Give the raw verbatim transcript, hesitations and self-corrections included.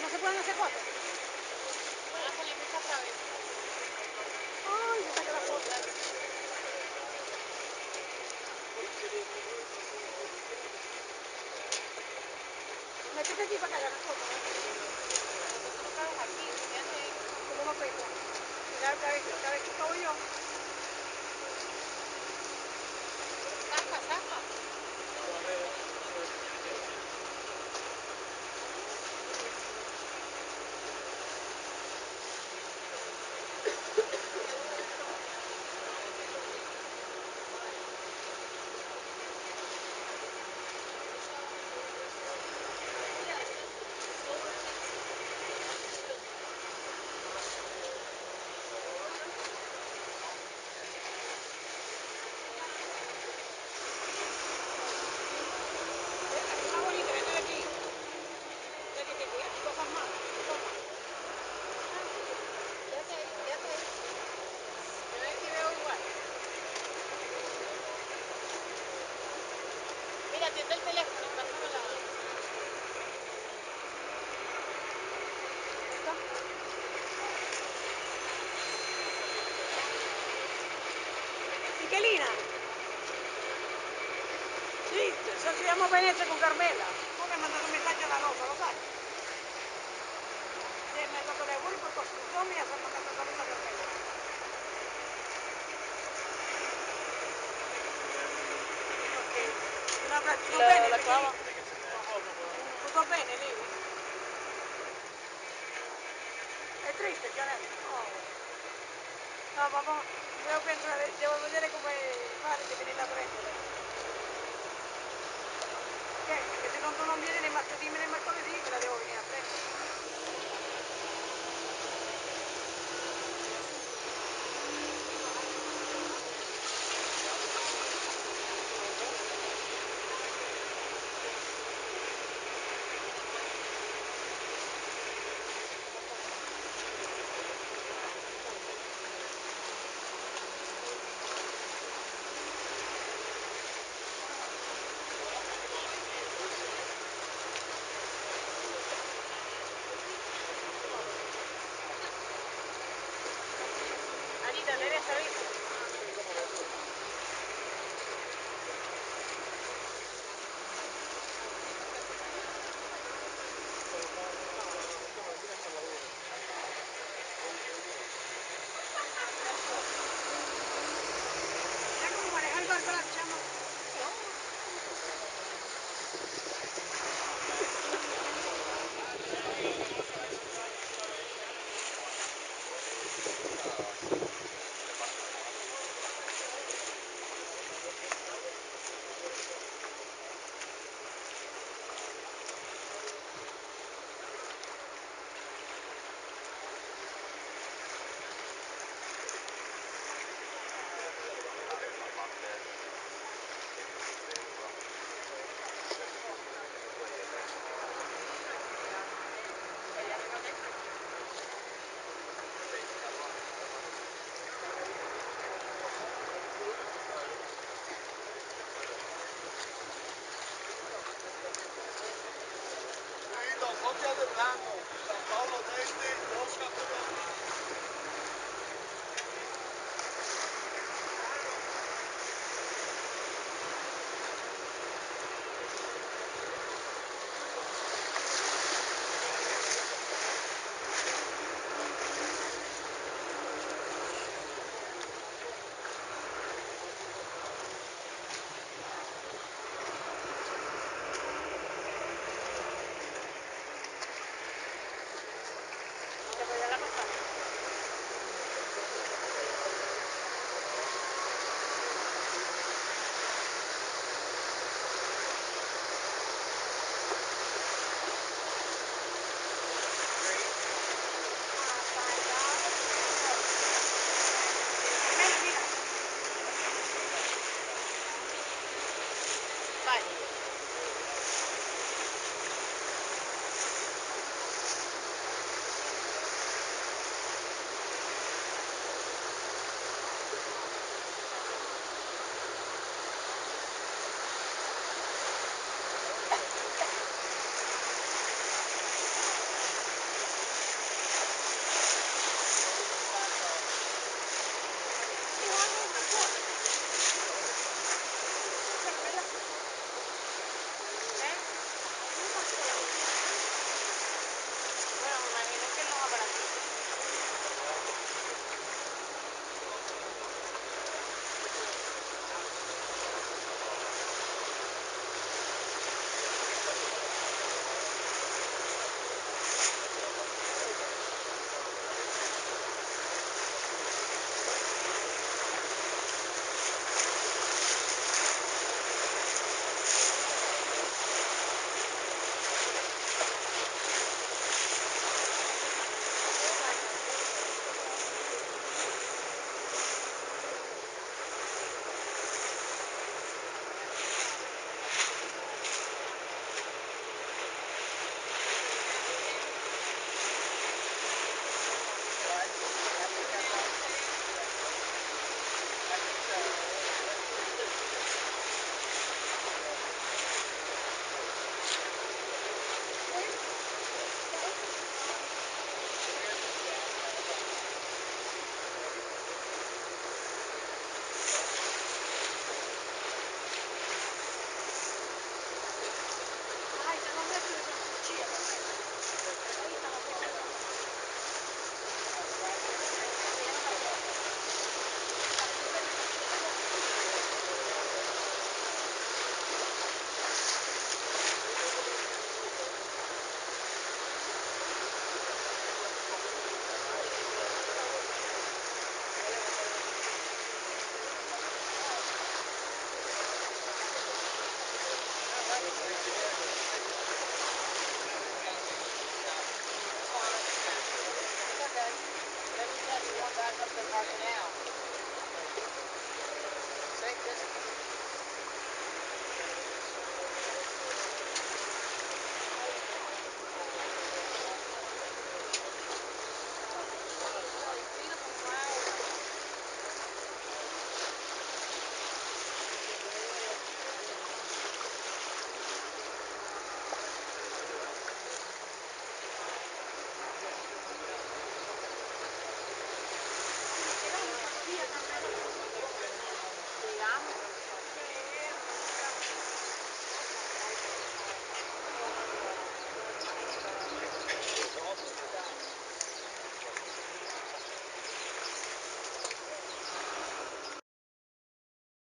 No se pol andar a foto? Ay, se saca la foto. Metete aquí pa' que haga la foto. Como no puedo. Mira, otra vez, otra vez, ¿qué hago yo? Saca, saca. Mira, atiende el teléfono, pásame la... Michelina! Sì, se, se llama Venezia con Carmela. Come ha mandato un messaggio alla Rosa, lo sai? Sì, mi ha fatto gli auguri per costruzione e ha mandato un saluto a Carmela. Ok. Un abbraccio. Tutto bene, Michelina? Tutto bene, lì? È triste, Gianetto? Oh. No, ma mo, devo pensare, devo vedere come fare se viene a prendere. Eh, perché se non, non viene né martedì né mercoledì, me la devo venire a prendere.